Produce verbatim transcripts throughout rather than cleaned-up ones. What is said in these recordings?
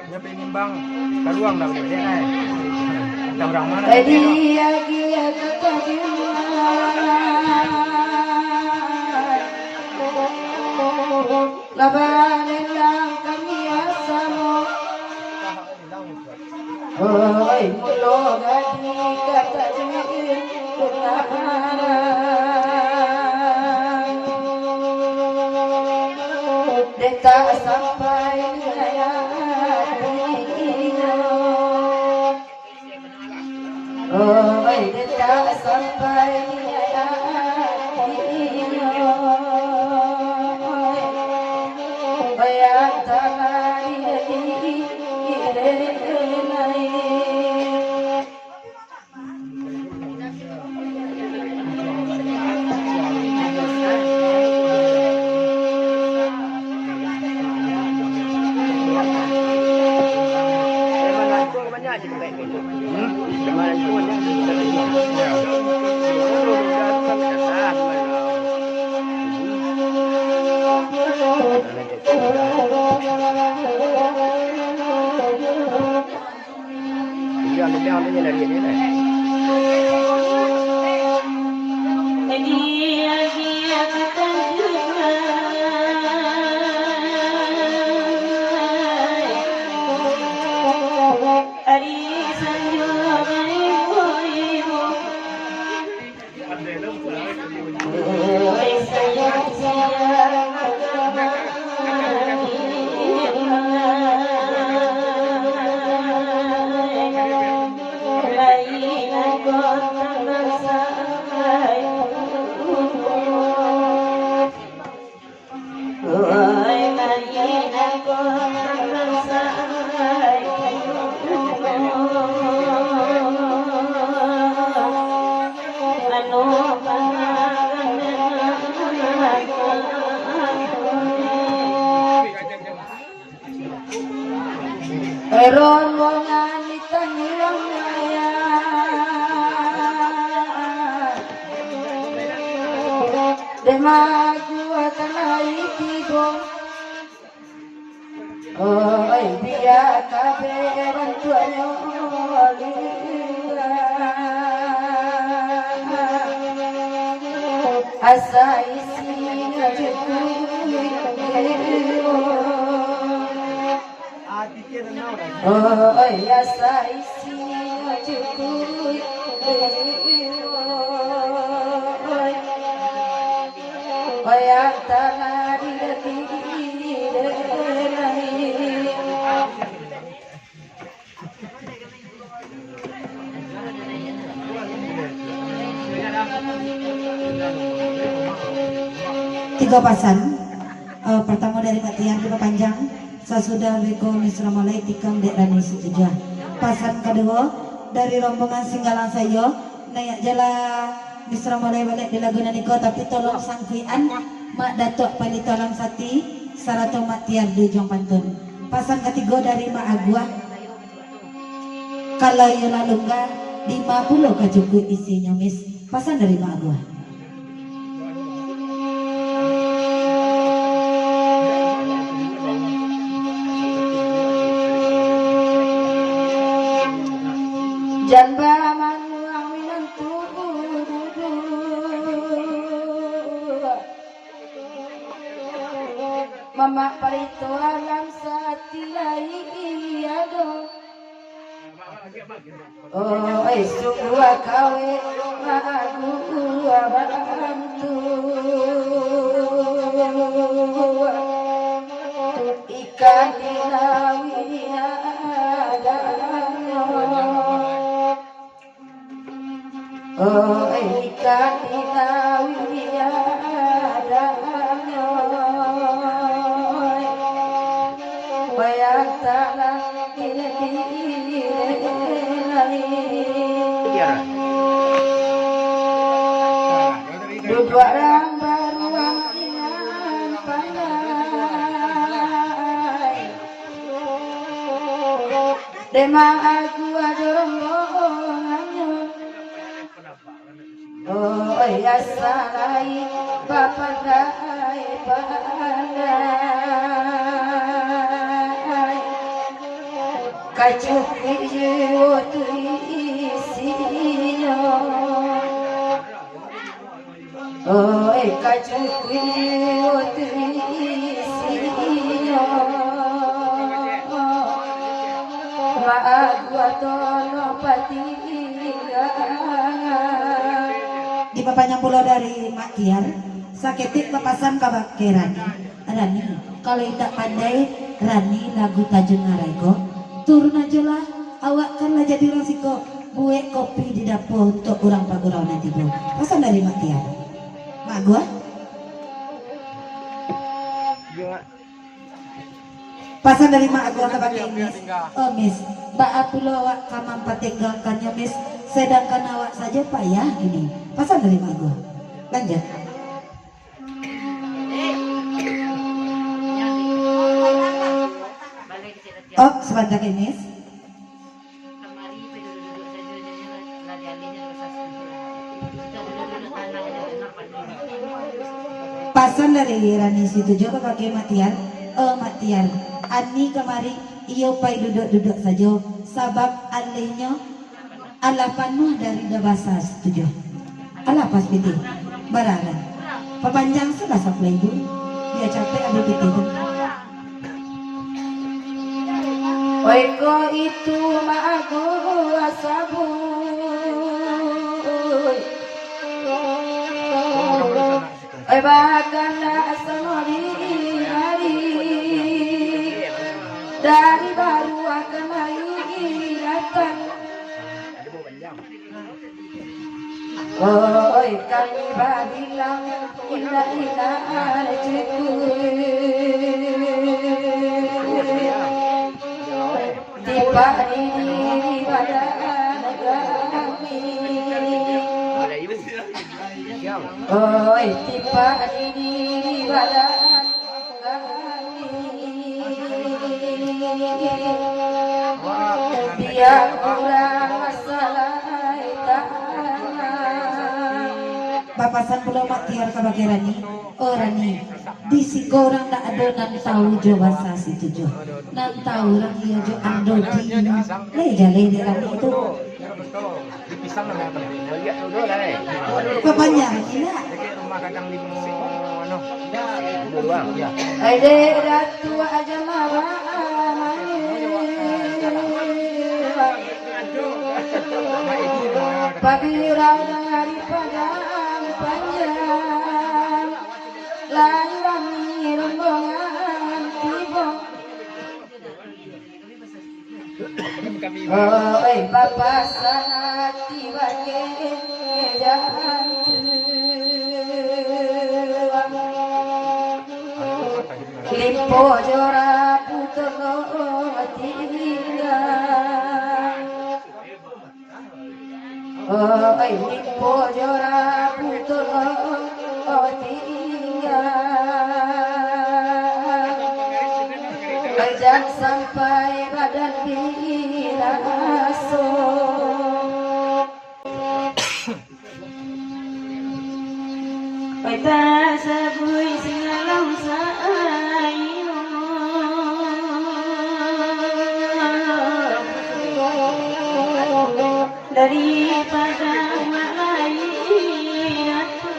Dia penimbang kaluang dah boleh kan? Entah orang mana. Jadi lagi aku tak dengar. Laban elang kami asamo. Oi, pulo gadi kata duit. Dek tak sampai niat inyo. Oi, dek tak sampai niat inyo. Oi, antara diri, diri lain. Rombongan di Tanjuang Raya, dek maguatan lai tibo. Oi, bia kabeh bantuaknyo, asa isinyo cukuik. Oi, asa isinyo cukuik. Oi, antara diri. Tigo pasan. Eh, pertamo dari Mak Tiar dipapanjang, sasudah beko Misra Molai tikam dek Rani Situjuah. Pasan kaduo dari rombongan Singgalang Sayo, naiak jala Misra Molai baliak di lagu nan iko, tapi tolong sangkuikan Mak Datuak Palito Alam Sati sarato Mak Tiar di ujuang pantun. Pasan katigo dari Mak Aguah, kalau iyo lah lungga, dima pulo ka cukuik isinyo, Mis. Pasan dari Mak Aguah. Jan bamanuang minantu duduak, Mamak Palito Alam Sati lai ado. Oi, sungguah kawek maagu bantu, ikan di lawi adanyo. Oi, ikan di lawi adanyo. Bayang talang Duduak rang baruang ingan pandai. Dema aku ajo rombongannyo. Oi, asa lai bapandai-pandai, kacukuik jiwo tu isinyo. Oi, kacukuik jiwo tu isinyo. Maaf, buat tolong patinggalan. Dipapanyang pulo dari Mak Tiar, saketek bapasan ka Bakeran. Rani, kalau indak pandai, Rani lagu Tajun Ngarai ko, turun ajolah, awak kan lah jadi urang siko, buek kopi di dapua untuak urang pagurau nan tibo. Pasan dari Mak Tiar. Mak Aguah? Pasan dari Mak Aguah kabake Miss. Oh, Miss, baa pulo awak ka mampatinggakan nyo, Miss? Sedangkan awak sajo payah kini. Pasan dari Mak Aguah. Lanjut. Oh, sabanta, Miss. Pasan dari Rani Situjuah kabake Mak Tiar. Oh, Mak Tiar, Ani kamari iyo pai duduak-duduak sajo, sabab alehnyo alah panuah dari Dabasa Situjuah. Alah pas pitih, bararan. Papanjang sudah sapuluah ribu, bia capek abih pitih tu. Oi, ko itu maagu asabuik. Oi, bahkan nak samori hari, dari baru akan lai datang. Oi, kami babilang indak-indak cukuik. Tipak di diri badan kami. Oi, tipak di diri badan kami. Bia kurang masalah tanah. Bapasan pulo Mak Tiar kabake Rani, "Oh Rani, di siko urang ndak ado nan tau jo basa Situjuah. Nan tau urang iyo jo Ando Dini. Lai jaleh dek Rani tu." Papanjang indak? Ai dek Datuak Aja Marah. Pagirau dari Padang Panjang, lai rami rombongan tibo. Oi, bapasan ati bakeh jantuang, limpo jo rabu tolong tingga. Oi, limpo jo rabu tolong tingga. Oi, jan sampai badan biraso. Oi, tasabuik singalang sayo. Daripada malai aku.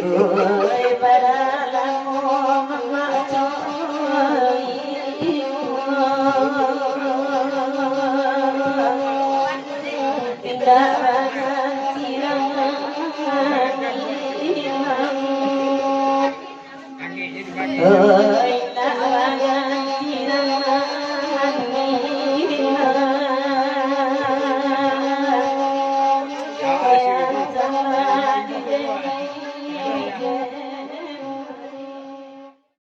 Oi, pada